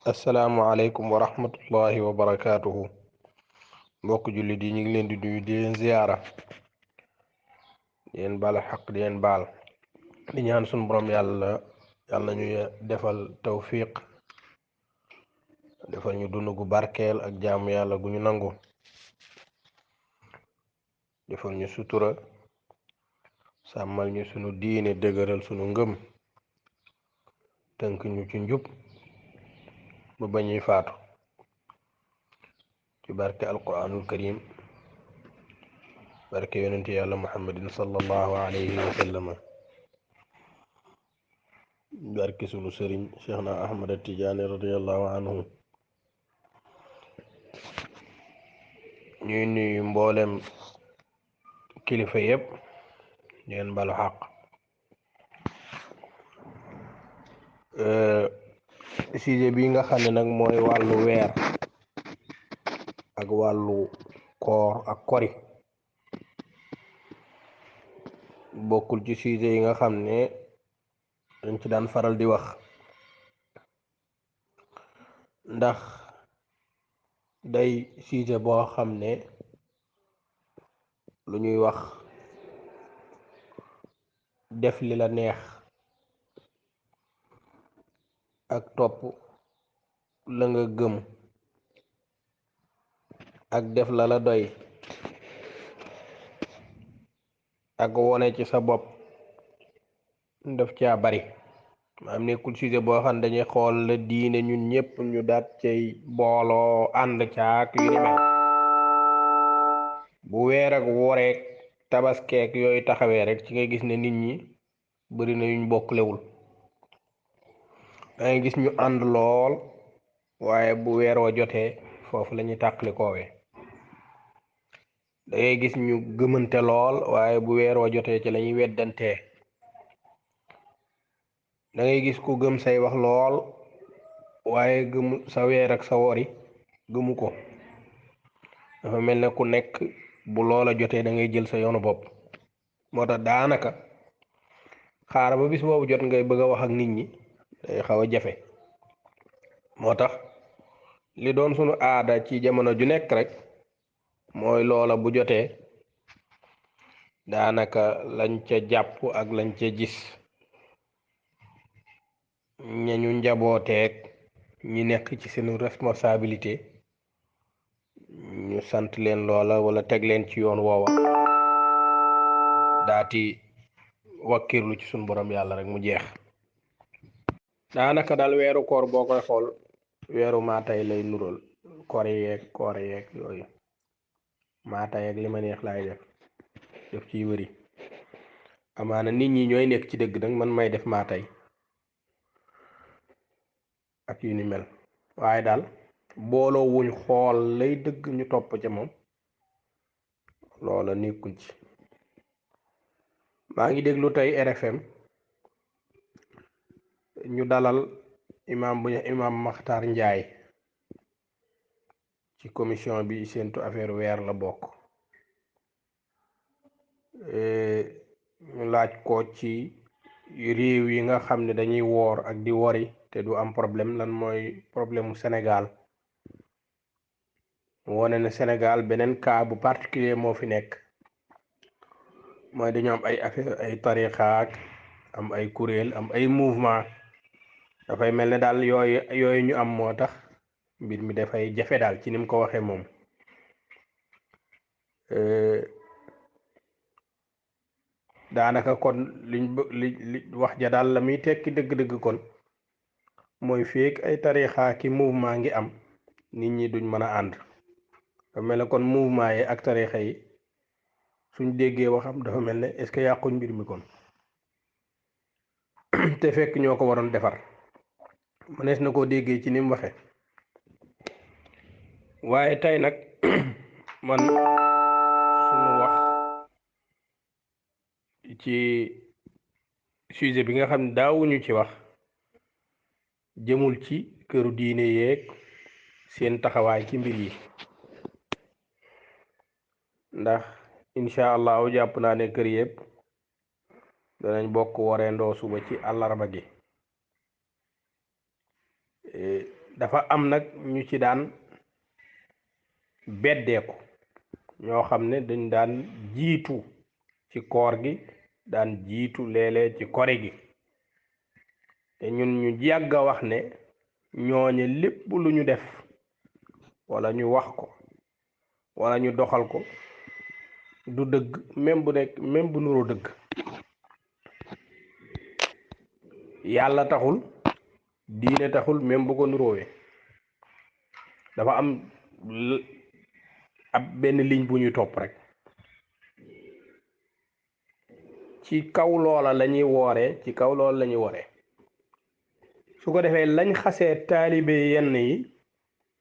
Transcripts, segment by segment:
asalaamualeykum wa rahmatullahi wa barakaatuhu. mbokk jullit yi ñu ngi leen di nuyu di leen ziyaara di leen baal xaq di leen baal di ñaan sunu borom yàlla nañu defal tawfiq defal ñu dund gu barkeel ak jaamu yàlla gu ñu nangu defal ñu sutura sàmmal ñu sunu diine dëgëral sunu ngëm tënk ñu ci njub ba bañuy faatu ci barke alquranul karim barke yonent yàlla muhammadin sallallahu alayhi wa sallam barke sunu sëriñ cheikhna ahmad tijaani radiallahu anhu. ñuy nuyu mboolem kilifa yépp leen balu xaq. sujet bi nga xam ne nag mooy wàllu weer ak wàllu koor ak kori bokkul ci sujet yi nga xam ne dañ ci daan faral di wax ndax day sujet boo xam ne lu ñuy wax def li la neex ak topp la nga gëm ak def la la doy ak wone ci sa bopp def caa bari maam nekkul sujet boo xam ne dañuy xool la diine ñun ñépp ñu daat cay booloo ànd caak yu ni mel bu weer ak woreek tabaskeek yooyu taxawee rek ci ngay gis ne nit ñi bari na yuñ bokklewul dangay gis ñu ànd lool waaye bu weer wa jotee foofu lañuy tàqali koowee dangay gis ñu gëmante lool waaye bu weer wa jotee ci lañuy weddantee dangay gis ku gëm say wax lool waaye gëmu sa weer ak sa wori gëmu ko dafa mel ne ku nekk bu loola jotee da ngay jël sa yoonu bopp moo tax daanaka xaar ba bis boobu jot ngay bëgg a wax ak nit ñi day xaw a jafe moo tax li doon sunu aada ci jamono ju nekk rek mooy loola bu jotee daanaka lañ ca jàpp ak lañ ca gis ñañu njabooteeg ñi nekk ci seen responsabilité ñu sant leen loola wala teg leen ci yoon woowa daati wakkirlu ci sunu borom yàlla rek mu jeex. daanaka daal weeru koor boo koy xool weeru maatay lay nural koor yeeg yooyu maatay ak li ma neex laay def ciy wëri amaana nit ñi ñooy nekk ci dëgg nag man may def maatay ak yu ni mel waaye daal booloo wuñ xool lay dëgg ñu topp ca moom loola nekkuñ ci. maa ngi déglu tey RFM ñu dalal imam Makhtar Njaay ci commission bi séentu affaire weer la bokk. ñu laaj ko ci réew yi nga xam ne dañuy woor ak di wori te du am problème lan mooy problème mu Sénégal mu wone ne Sénégal beneen cas bu particulier moo fi nekk mooy dañu am ay affaire ay tariqaak am ay kuréel am ay mouvement dafay mel ne daal yooyu ñu am moo tax mbir mi dafay jafe daal ci ni mu ko waxee moom. daanaka kon li wax ja daal la muy tekki dëgg-dëgg kon mooy feek ay tarixa ki mouvement ngi am nit ñi duñ mën a ànd dafa mel ne kon mouvement yi ak tarixa yi suñ déggee waxam dafa mel ne est-ce que yàquñ mbir mi kon te fekk ñoo ko waroon defar mënees na koo déggee ci ni mu waxe waaye tey nag man suñu wax ci sujet bi nga xam ne daawuñu ci wax jëmul ci këru diine yeeg seen taxawaay ci mbir yi ndax incha allahu jàpp naa ne kër yëpp danañ bokk wareendoo suba ci àllarba gi dafa am nag ñu ci daan beddeeku ñoo xam ne dañ daan jiitu ci koor gi daan jiitu léeg-léeg ci kori gi te ñun ñu yàgg a wax ne ñooñe lépp lu ñu def wala ñu wax ko wala ñu doxal ko du dëgg même bu nuroo dëgg yàlla taxul diine taxul même bu ko nuróowee dafa am ab benn ligne bu ñuy topp rek ci kaw loola lañuy wooree ci kaw loola lañuy wooree su ko defee lañ xasee taalibe yenn yi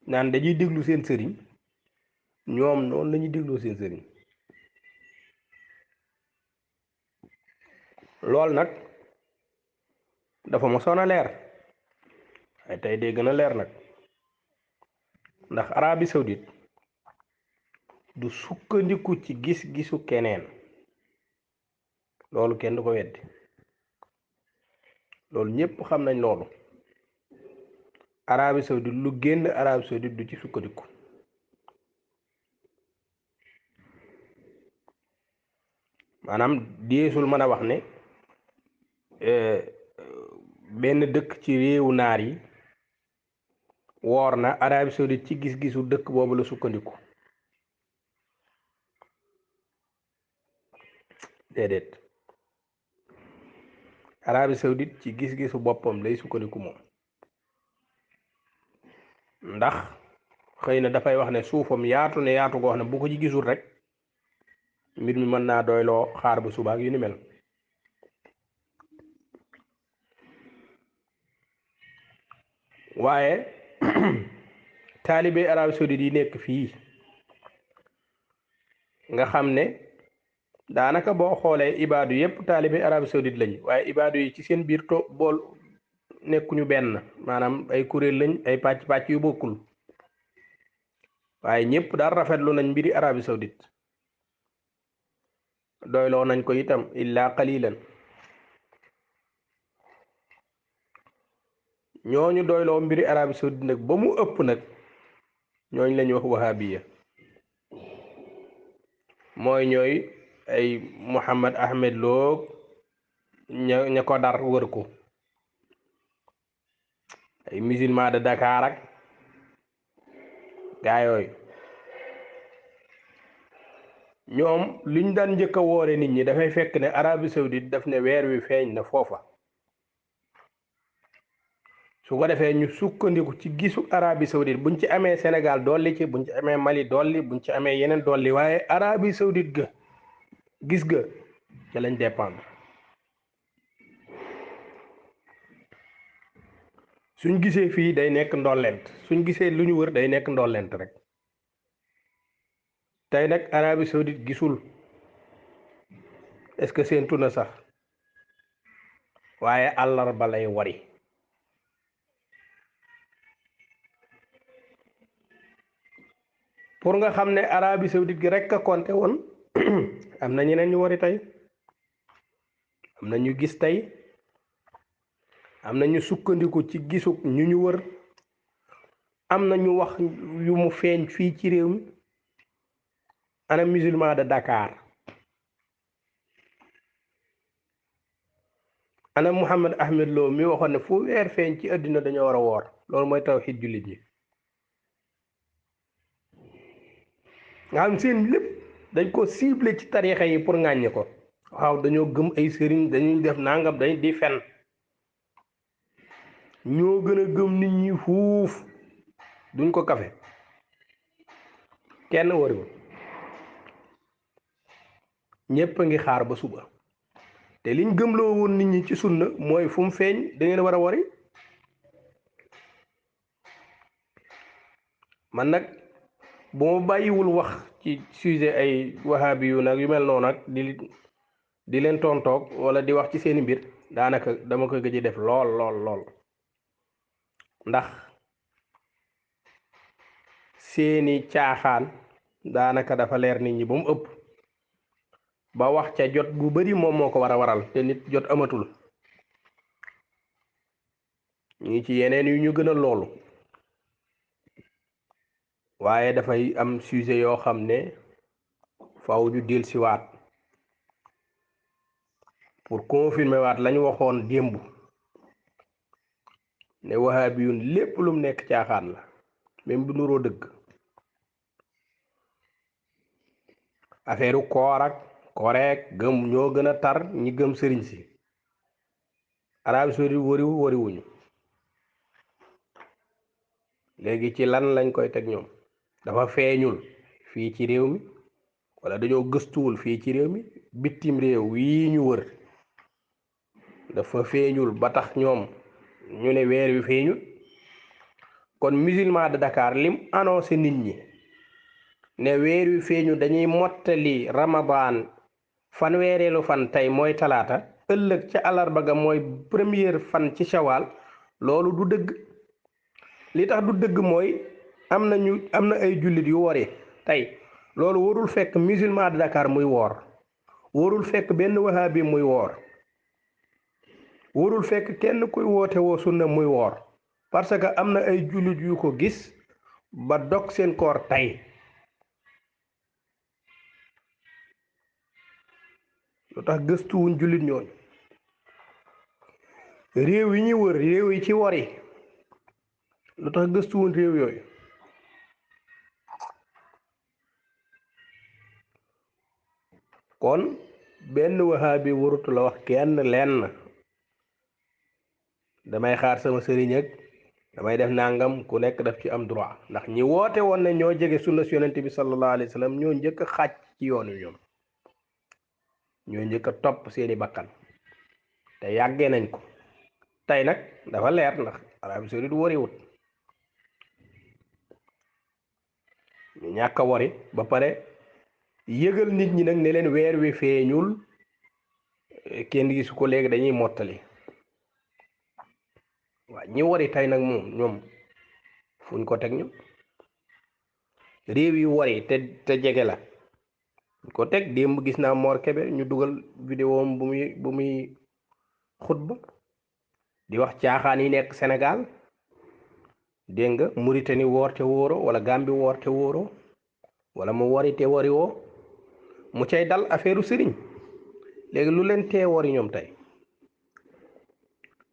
naan dañuy déglu seen sëriñ ñoom noonu lañuy déglu seen sëriñ lool nag dafa mosoon a leer ay tey day gën a leer nag ndax Arabie Saoudite du sukkandiku ci gis-gisu keneen loolu kenn du ko weddi loolu ñépp xam nañ loolu Arabie Saoudite lu génn Arabie Saoudite du ci sukkandiku maanaam deesul mën a wax ne benn dëkk ci réewu naar yi woor na Arabie Saoudite ci gis-gisu dëkk boobu la sukkandiku déedéet Arabie Saoudite ci gis-gisu boppam lay sukkandiku moom ndax xëy na dafay wax ne suufam yaatu ne yaatu goo xam ne bu ko ci gisul rek mbir mi mën naa doyloo xaar ba subaak yu ni mel waaye taalibe Arabie Saoudite yi nekk fii nga xam ne daanaka boo xoolee ibaadu yépp taalibe Arabie Saoudite lañ waaye ibaadu yi ci seen biir bool nekkuñu benn maanaam ay kuréel lañ ay pàcc yu bokkul waaye ñépp daal rafetlu nañ mbiri Arabie Saoudite doyloo nañ ko itam illa qalilan ñooñu doyloo mbiri Arabie Saoudite nag ba mu ëpp nag ñooñ lañu wax wahabiya mooy ñooy ay Mohammed Ahmed Lo ña ko dar wër ko ay musulman de Dakar ak gaa yooyu ñoom liñ daan njëkk a woore nit ñi dafay fekk ne Arabie Saoudite daf ne weer wi feeñ na foofa su ko defee ñu sukkandiku ci gisu Arabie Saoudite buñ ci amee Sénégal dolli ci buñ ci amee Mali dolli buñ ci amee yeneen dolli waaye Arabie Saoudite ga gis ga ca lañ dépendre suñ gisee fii day nekk ndollent suñ gisee lu ñu wër day nekk ndollent rek tey nag Arabie Saoudite gisul est-ce que seen tuna sax waaye àllarba lay wari pour nga xam ne Arabie Saoudite gi rek a compté woon am na ñeneen ñu wari tey am na ñu gis tey am na ñu sukkandiku ci gisuk ñu ñu wër am na ñu wax yu mu feeñ fii ci réew mi ana musulman de Dakar ana Mohammed Ahmed Lo mi waxoon ne fu weer feeñ ci àddina dañoo war a woor loolu mooy tawhid jullit ñi nga xam seen lépp dañ ko ciblé ci tarixa yi pour ŋàññi ko waaw dañoo gëm ay sëriñ dañuy def nangam dañ di fen ñoo gën a gëm nit ñi fuuf duñ ko kafe kenn wariwul ñépp a ngi xaar ba suba te liñ gëmloo woon nit ñi ci sunna mooy fu mu feeñ da ngeen war a wari man nag bu ma bàyyiwul wax ci sujet ay wahabi yu nag yu mel noonu nag di leen tontoog wala di wax ci seeni mbir daanaka dama koy gëj def lool ndax seeni caaxaan daanaka dafa leer nit ñi ba mu ëpp ba wax ca jot gu bari moom moo ko war a waral te nit jot amatul ñu ngi ci yeneen yu ñu gën a loolu waaye dafay am sujet yoo xam ne faw ñu dellusiwaat pour confirmer waat lañu waxoon démb ne wahabiyun lépp lum nekk caaxaan la même bu nuroo dëgg. affaire koor ak koreek gëm ñoo gën a tar ñi gëm sëriñ si. Arabie Saoudite wariwuñu léegi ci lan lañ koy teg ñoom? dafa feeñul fii ci réew mi wala dañoo gëstuwul fii ci réew mi? bitim réew wii ñu wër dafa feeñul ba tax ñoom ñu ne weer wi feeñul. kon musulman de Dakar lim annoncé nit ñi ne weer wi feeñu dañuy mottali Ramadan fanweereelu fan tey mooy talaata, ëllëg ca alarba ga mooy première fan ci shawal. loolu du dëgg. li tax du dëgg mooy am na ay jullit yu wori tey. loolu warul fekk musulman de Dakar muy woor, warul fekk benn wahabi muy woor, warul fekk kenn kuy woote woo sunna muy woor, parce que am na ay jullit yu ko gis ba dog seen koor tey. lu tax gëstuwuñ jullit ñooñu? réew yi ñuy wër, réew yi ci wori, lu tax gëstuwuñ réew yooyu? kon benn wahabi warutu la wax kenn lenn damay xaar sama sëriñ ak damay def nangam. ku nekk daf ci am droit, ndax ñi woote woon ne ñoo jege sunna si yonente bi sallallahu alayhi wa sallam ñoo njëkk a xàcc ci yoon wi. ñoom ñoo njëkk a topp seeni bakkan te yàggee nañ ko. tey nag dafa leer ndax Arabie Saoudite wariwut, ñu ñàkk a wari ba pare yëgal nit ñi nag ne leen weer wi feeñul, kenn gisu ko, léegi dañuy mottali. waaw ñi wari tey nag moom ñoom fuñ ko teg? ñoom réew yi wari te jege la fuñ ko teg? démb gis naa Mor Kébé ñu dugal vidéo am bu muy xutba di wax caaxaan yi nekk Sénégal. dégg nga Mauritanie woor te wóoro, wala Gambie woor te wóoro, wala mu wari te wari woo, mu cay dal affaire sëriñ. léegi lu leen tee wari ñoom tey?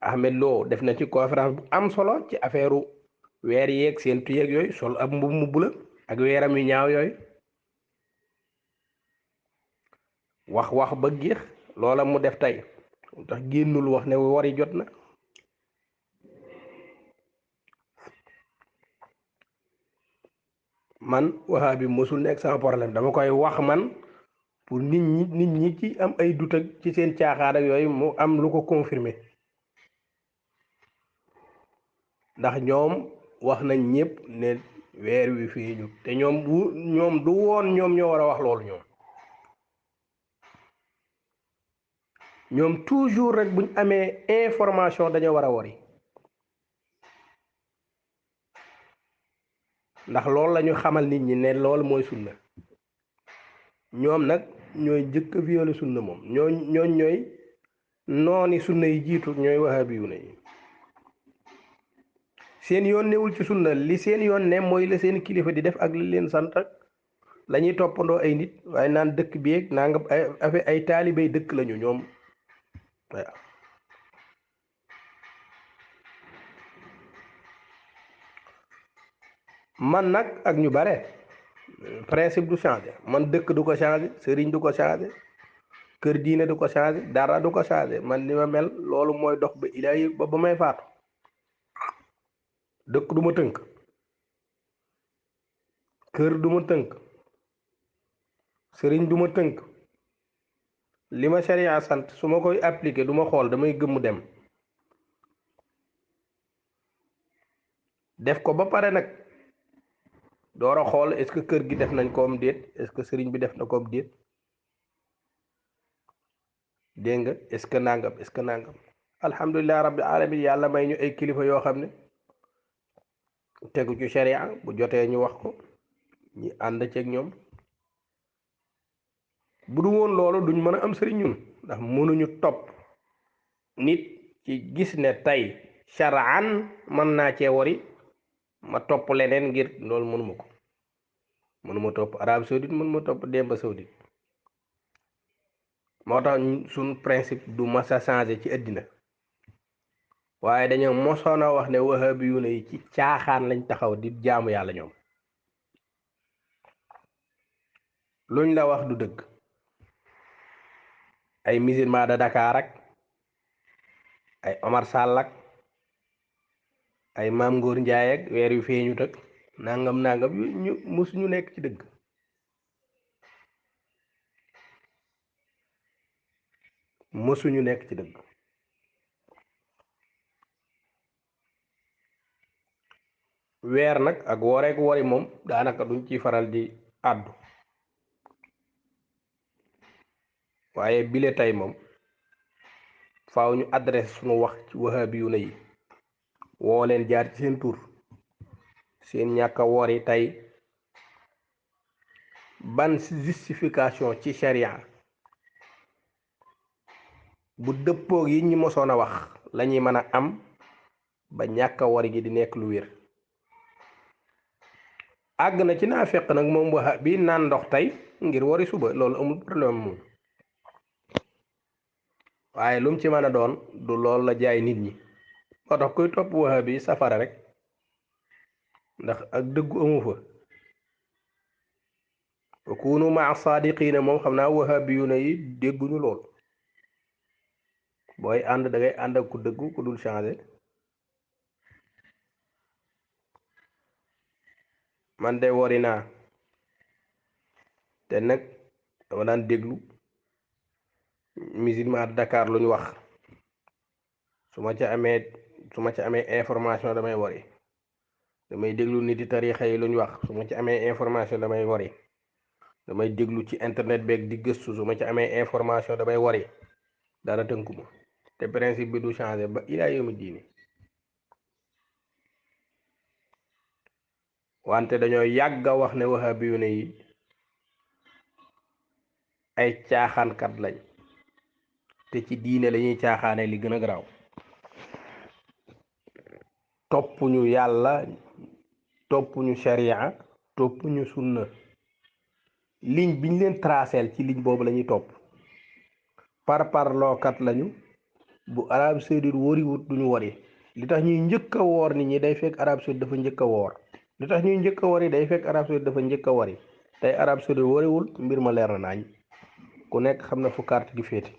Ahmed Lo def na ci conférence bu am solo ci affaire weer yeeg seen tu yeeg yooyu, sol ab mbubb mu bula ak weeram yu ñaaw yooyu, wax ba géex. loola mu def tey tax génnul wax ne wari jot na. man wahabi mosul nekk sama problème, dama koy wax man pour nit ñi ci am ay dut ak ci seen caaxaan ak yooyu mu am lu ko confirmer. ndax ñoom wax nañ ñëpp ne weer wi feeñu te ñoom du woon ñoom ñoo war a wax loolu. ñoom toujours rek buñ amee information dañoo war a wari, ndax loolu la ñu xamal nit ñi ne loolu mooy sunna. ñoom nag ñooy njëkk a violé sunna. moom ñooy nooni sunna yi jiitu, ñooy wahabiyuna yi. seen yoon newul ci sunna, li seen yoon ne mooy la seen kilifa di def ak li leen sant ak la ñuy toppandoo ay nit, waaye naan dëkk bi yeeg naa nga ay taalibey dëkk lañu ñoom. waaw man nag ak ñu bare principe du changé. man dëkk du ko changé, sëriñ du ko changé, kër diine du ko changé, dara du ko changé. man li ma mel loolu mooy dox ba ilaahi ba may faatu. dëkk du ma tënk, kër du ma tënk, sëriñ du ma tënk. li ma sharia sant su ma koy appliqué du ma xool, damay gëmm dem def ko ba pare nag door a xool est-ce que kër gi def nañ koom déet, est-ce que sëriñ bi def na koom déet, dégg nga, est-ce que nangam. alhamdulilah rabbil alamin. yàlla may ñu ay kilifa yoo xam ne tegu ci sharia, bu jotee ñu wax ko, ñi ànd ceeg ñoom. bu du woon loolu duñ mën a am sëriñ ñun, ndax mënuñu topp nit ci gis ne tey shar'an mën naa cee wari ma topp leneen ngir loolu mënuma ko. mënuma topp Arabie Saoudite mënuma topp Demba Saoudite moo tax suñ principe du mas a changé ci àddina waaye dañoo mosoon a wax ne wahabiyuuna yi ci caaxaan lañ taxaw di jaamu yàlla ñoom luñ la wax du dëgg ay musulman de Dakar ak ay Omar Sall ak ay Maam Ngor Njaay ak weer yu feeñu tëg nangam ñu mus ñu nekk ci dëgg mësuñu nekk ci dëgg weer nag ak woreek wori moom daanaka duñ ci faral di àddu waaye bile tey moom faaw ñu adresse suñu wax ci wahabiyuuna yi woo leen jaar ci seen tur seen ñàkk a wori tey ban justification ci sharia bu dëppoog yi ñi mosoon a wax lañuy mën a am ba ñàkk a wori gi di nekk lu wér àgg na ci naa fekk nag moom waxa bi naan ndox tey ngir wari suba loolu amul problème moom waaye lu mu ci mën a doon du loolu la jaay nit ñi moo tax kuy topp waxa bi safara rek ndax ak dëggu amu fa wa kunu maa saadiqiina moom xam naa wahabiyuuna yi dégguñu lool booy ànd da ngay ànd ak ku dëggu ku dul changé man de wori naa te nag dama daan déglu musulman Dakar lu ñu wax su ma ca amee information damay wori damay déglu nit yi tarixa yi lu ñu wax su ma ci amee information damay wori damay déglu ci internet beeg di gëstu su ma ci amee information damay wori dara tënkuma te principe bi du changé ba ilaa yawmi diini wante dañoo yàgg a wax ne wahabiyuuna yi ay caaxaankat lañ te ci diine lañuy caaxaane li gën a garaaw toppuñu yàlla toppuñu sharia toppuñu sunna ligne biñ leen traceel ci ligne boobu lañuy topp parlookat lañu bu Arabie Saoudite wariwut duñu wari li tax ñuy njëkk a woor nit ñi day fekk Arabie Saoudite dafa njëkk a woor li tax ñuy njëkk a wari day fekk Arabie Saoudite dafa njëkk a wari tey Arabie Saoudite wariwul mbir ma leer na naañ ku nekk xam na fu carte gi féete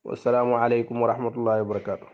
wassalaamu aleykum wa rahmatullahi wa barakaatu